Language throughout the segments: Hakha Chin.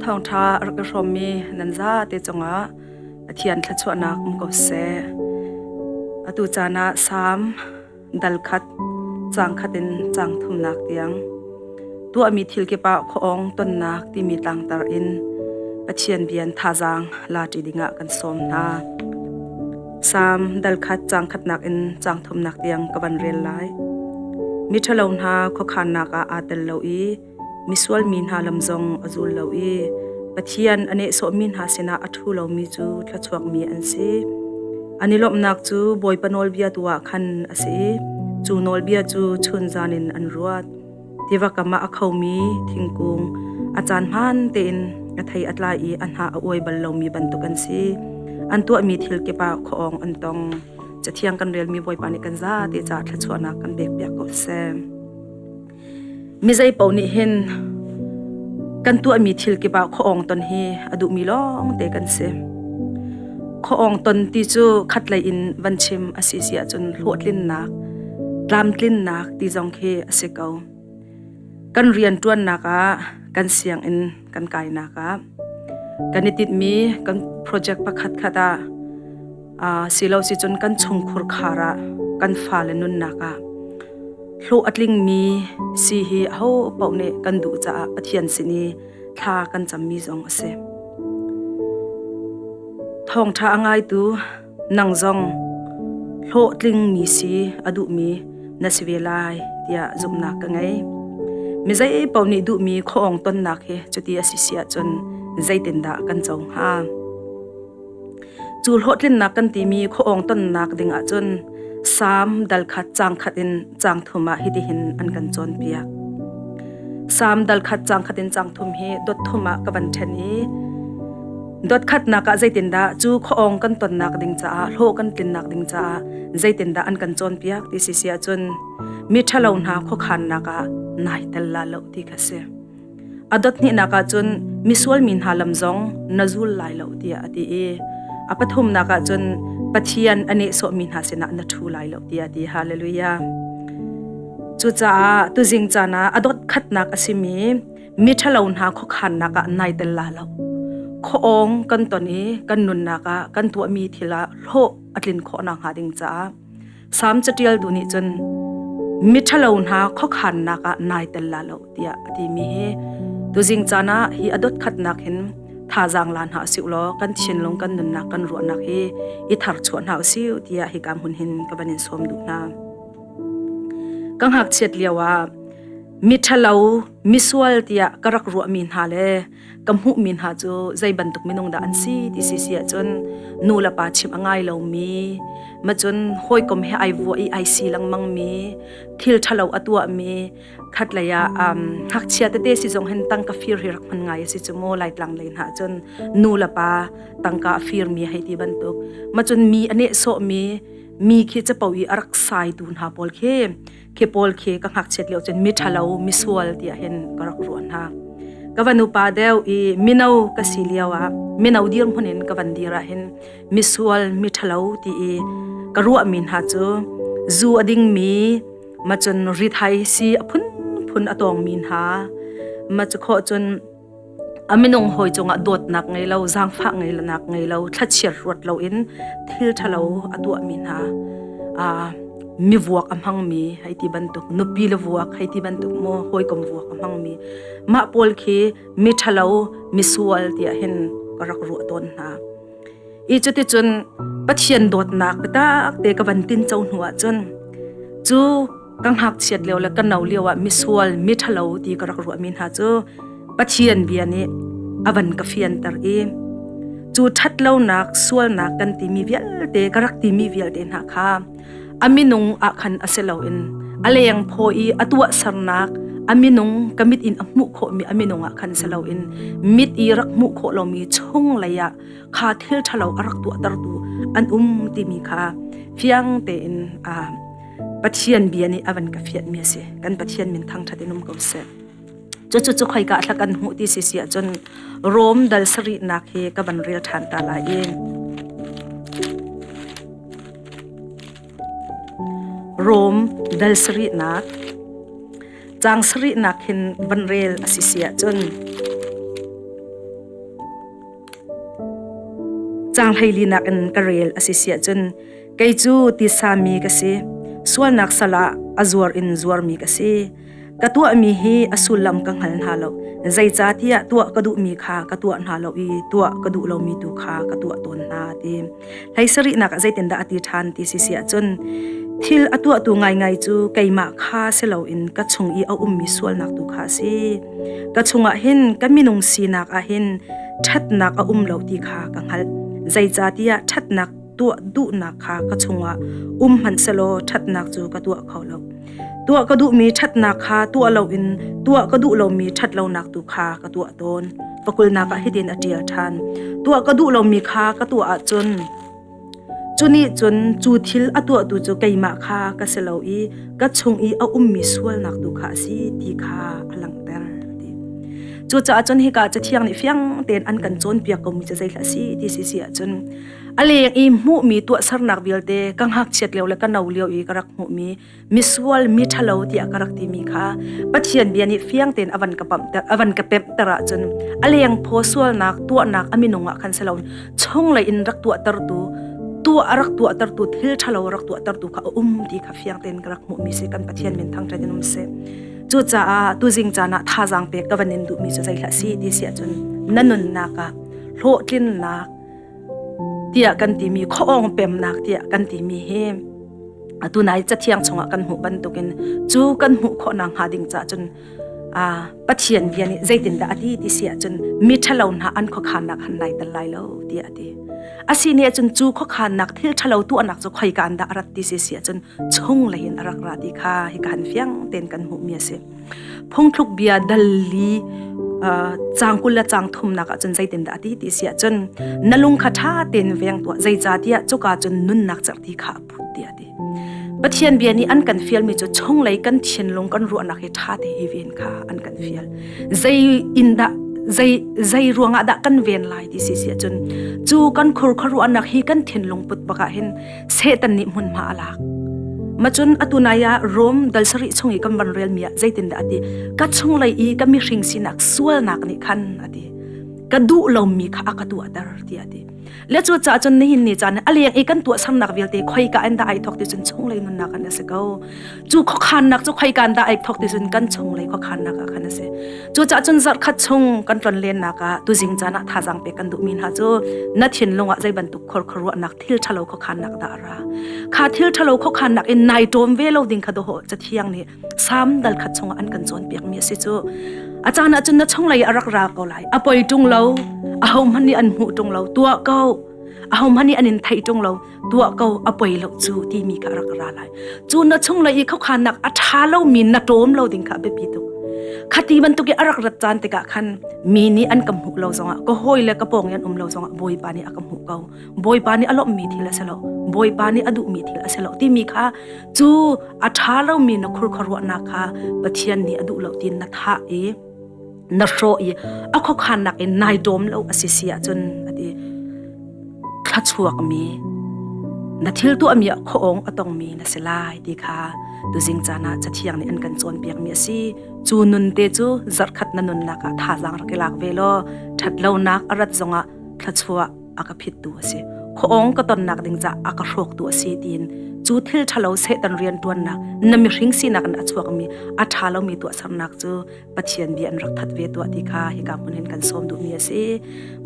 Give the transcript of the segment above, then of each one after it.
Thawngṭha a rak i hrawmmi nan zate cungah Pathian thluachuahnak um ko seh. Atu caan ah Salm dal khat, caang khat in caang thumnak tiang tuahmi thil kip ah khuaawng tonnak timi tlangtar in Pathian bian thazaang la ṭi dingah kan sawm hna. Salm dal khat caang khatnak in caang thumnak tiang ka van rel lai. Miṭhalo hna khuakhannak ah aa tel lo i misual mi hna lam zong a zul lo i Pathian a nehsawhmi hna sinah a ṭhu lomi cu thluachuakmi an si. An i lawmhnak cu Bawipa nawlbia tu ah khan a si i cu nawlbia cu chunzan in an ruat. Tiva kam ah a khomi thingkung a caan hmaan tein a thei a tlai i a hnah a uai bal lomi bantuk an si. An tuahmi thil kip ah khuaawng an tong. Cathiang kan relmi Bawipa nih kan zate caah thluachuahnak kan pekpiak ko seh. Mi zei paoh nih hin kan tuahmi thil kip ah khuaawng ton hi a duhmi lawngte kan si. Khuaawng ton ti cu khatlei in van chim a si si ahcun hlawhtlinnak, tlamtlinnak ti zong khi a si ko. Kan rianṭuannak ah, kan sianginn kan kainak ah, kan i tinhmi kan project pakhat khat ah silo si cun kan chungkhur khar ah kan fale nunnak ah hlawh a tlingmi si hi aho paoh nih kan duh caah Pathian sin i thla kan cammi zong a si. Thawngṭha a ngaitu nang zong hlawhtlingmi si a duhmi na si ve lai tiah zumhnak ka ngei. Mi zei paoh nih duhmi khuaawng tonnak hi cuti a si si ahcun zeitindah kan co hnga? Cu hlawhtlinnak kan timi khuaawng tonnak ding ahcun Salm dal khat caang khat in caang thum ah hitihin an kan cawnpiak. Salm dal khat caang khat in caang thum hi dot thum ah ka van ṭhen i dot khatnak ah zeitindah cu khuaawng kan tonnak ding caah hlawh kan tlinnak ding caah zeitindah an kan cawnpiak ti si si ahcun mi ṭhalo hna khuakhannak ah nai tel la lo ti kha si. A dot hnihnak ah cun misual mi hna lam zong na zul lai lo tiah a ti i a pathumnak ah cun Pathian a nehsawhmi hna sinah na ṭhu lai lo tiah a ti. Hallelujah. Cucaah tuzing caan ah a dot khatnak a simi miṭhalo hna khuakhannak ah nai tel la lo. Khuaawng kan ton i kan nunnak ah kan tuahmi thil ah hlawh a tlin khawh nakhnga ding caah Salm caṭial tu nih cun miṭhalo hna khuakhannak ah nai tel la lo tiah a timi hi tuzing caan ah hi a dot khatnak hin thazaang la hna usih law kan thinlung kan nunnak kan ruahnak hi i tharchuah hna usih tiah hika hmun hin ka van in sawm duh hna. Ka ngakchiat lio ah miṭhalo misual tiah ka rak ruahmi hna le ka hmuhmi hna cu zei bantuk minung dah an si ti si si ahcun nu le pa chimh a ngai lomi ma cun hawikom he ai vuah i ai si lengmangmi thil ṭhalo a tuahmi khatlei ah ngakchia tete si zong hin tangka fir hi rak hman ngai a si cu mu laitlang lei hna cun nu le pa tangka a firmi hei ti bantuk ma cun mi a nehsawhmi mi khi capo i a rak saitu hna pawl khi khi pawl khi ka ngakchiat lio cun mi ṭhalo misual tiah hin ka rak ruah hna ka van upa deuh i mino ka si lio ah mino dirhmun in ka van dir ah hin misual mi ṭhalo ti i ka ruahmi hna cu zu a dingmi ma cun rithai si a phunphun a tawngmi hna ma cu khawh cun a minung hawi cungah dawtnak ngei lo zaangfah ngei nak ngei lo thlachiat ruat loin thil ṭhalo a tuahmi hna mi vuak a hmangmi hei ti bantuk nupi le vuak hei ti bantuk maw hawikom vuak a hmangmi mah pawl khi mi ṭhalo misual tiah hin ka rak ruah tawn hna I cuticun Pathian dawtnak biatak te ka van tin co hnu ahcun cu ka ngakchiat lio le ka no lio ah misual mi ṭhalo ti ka rak ruahmi hna cu Pathian bia nih a van ka fianter i cu ṭhatlonak sualnak kan timi vialte ka rak timi vialte hna kha a minung ah khan a si loin a leng phaw i a tuahsernak a minung ka mit in a hmuh khawhmi a minung ah khan si loin mit i rak hmuh khawh lomi chung lei ah kha thil ṭhalo a rak tuahtertu an um timi kha fiang tein Pathian bia nih a van ka fianhmi a si. Kan Pathian min thangṭhat in um ko seh. Cucu cu khoika thla kan hmuh ti si si ahcun Rom dal sarihnak hi ka van rel ṭhan ta lai i Rom dal sarihnak caang sarihnak hin van rel a si si ahcun. Caang 14nak in ka rel a si siah cun kei cu tisa mi ka si, sualnak sal ah a zuar in zuarmi ka si. Ka tuahmi hi a sullam ka hngal hna lo. Zeicahtiah tuah ka duhmi kha ka tuah hna lo i tuah ka duh lomi tu kha ka tuah tawn hna ti. 17nak ah zeitindah a ti ṭhan ti si si ahcun thil a tuahtu ngaingai cu keimah kha si loin ka chung i a ummi sualnak tu kha a si. Ka chungah hin ka minung sinak ah hin ṭhatnak a um lo ti kha ka hngalh. Zeicahtiah ṭhatnak tuah duhnak kha ka chungah um hmanh selaw ṭhatnak cu ka tuah kho lo. Tuah ka duhmi ṭhatnak kha tuah loin tuah ka duh lomi ṭhatlonak tu kha ka tuah tawn. Pakulnak ah hitin a ṭial ṭhan. Tuah ka duh lomi kha ka tuah ahcun cu nih cun cu thil a tuahtu cu keimah kha ka si lo i ka chung i a ummi sualnak tu kha a si ti kha a langhter. Cucaah cun hika Cathiang nih fiang tein an kan cawnpiak komi cu zeihlah a si ti si si ahcun a leng i hmuhmi tuahsernak vialte ka ngakchiat lio le ka no lio i ka rak hmuhmi misual mi ṭhalo tiah ka rak timi kha Pathian bia nih fiang tein a van ka pamhter a van ka pemhter ahcun a leng phaw sualnak tuahnak a minung ah khan si lo chunglei in rak tuahtertu tuah a rak tuahtertu thil ṭhalo rak tuahtertu kha a um ti kha fiang tein ka rak hmuhmi si. Kan Pathian min thangṭhat in um seh. Cucaah tuzing caan ah thazaang pek ka van in duhmi cu zeihlah si ti si ahcun na nunnak ah hlawhtlinnak tiah kan timi khuaawng pemnak tiah kan timi hi atu nai cathiang chungah kan hmuh bantukin cu kan hmuh khawhnak hnga ding caah cun Pathian bia nih zeitindah a ti ti si ahcun mi ṭhalo hna an khuakhannak han nai tel lai lo tiah a ti. Asi nih ahcun cu khuakhannak thil ṭhalo tuahnak cu khoika in dah a rat ti si si ahcun chunglei in a rak ra ti kha hika han fiang tein kan hmuhmi a si. Phungthluk bia dal li caang 20 le caang thumnak ahcun zeitindah a ti ti si ahcun na lung kha ṭha tein veng tuah, zeicahtiah cuka cun nunnak cerhti kha a phut tiah a ti. Pathian bia nih an kan fialmi cu chunglei kan thinlung kan ruahnak hi ṭha te i ven kha an kan fial. Zei in dah zei zei ruangah dah kan ven lai ti si si ahcun cu kan khur khuaruahnak hi kan thinlung put bak ah hin Satan nih hmunhma a lak. Macun atu nai ah Rom dal sarih chung i kan van relmi ah zeitindah a ti? Ka chunglei i ka mihring sinak sualnak nih khan a ti. Ka duh lomi kha a ka tuahter tiah a ti. Le cu caah cun nihin ni caan a leng i kan tuahsernak vialte khoika in dah ai thawk ti cun chunglei nunnak an a si ko. Cu khuakhannak cu khoika in dah ai thawk ti cun kan chunglei khuakhannak ah khan a si. Cucaah cun zarhkhat chung kan tlonlennak ah tuzing caan ah thazaang pek kan duhmi hna cu na thinlung ah zei bantuk khor-khuaruahnak thil ṭhalo khuakhannak dah a ra. Kha thil ṭhalo khuakhannak in nai ṭawm ve lo ding kha dawhawh Cathiang nih Salm dal khat chungah an kan cawnpiakmi a si cu. A caan ah cun na chunglei a rak ra ko lai. A poi ṭung lo, ahohmanh nih an hmuh ṭung lo, tuah ko. Ahohmanh nih an in theih ṭung lo, tuah ko, a poi lo cu timi kha a rak ra lai. Cu na chunglei i khuakhannak a ṭha lomi na ṭawm lo ding kha a biapi tuk. Khati bantuk i a rak rat caan tikah khan mi nih an ka hmuh lo zongah, ka hawi le ka pawng i an um lo zongah Bawipa nih a ka hmuh ko. Bawipa nih a lawmhmi thil a si lo, Bawipa nih a duhmi thil a si lo timi kha cu a ṭha lomi na khurkhuaruahnak kha Pathian nih a duh lo tiin na thah i na hrawh i a khuakhannak in nai ṭawm lo a si si ahcun a ti. Thluachuakmi na thil tuahmi ah khuaawng a tongmi na si lai ti kha tuzing caan ah Cathiang nih an kan cawnpiakmi a si. Cu nun te cu zarhkhat na nunnak ah thazaang rak i lak ve law ṭhatlonak a rat zongah thluachuah a ka phittu a si. Khuaawng ka tonnak ding caah a ka hrawktu a si tiin cu thil ṭhalo Satan rianṭuannak na mihring sinak in a chuakmi a ṭha lomi tuahsernak cu Pathian bia an rak that ve tuah ti kha hika hmun hin kan sawm duhmi a si.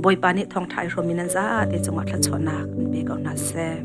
Bawipa nih thawngṭha i hrawm in nan zate cungah thluachuahnak in pe ko hna seh.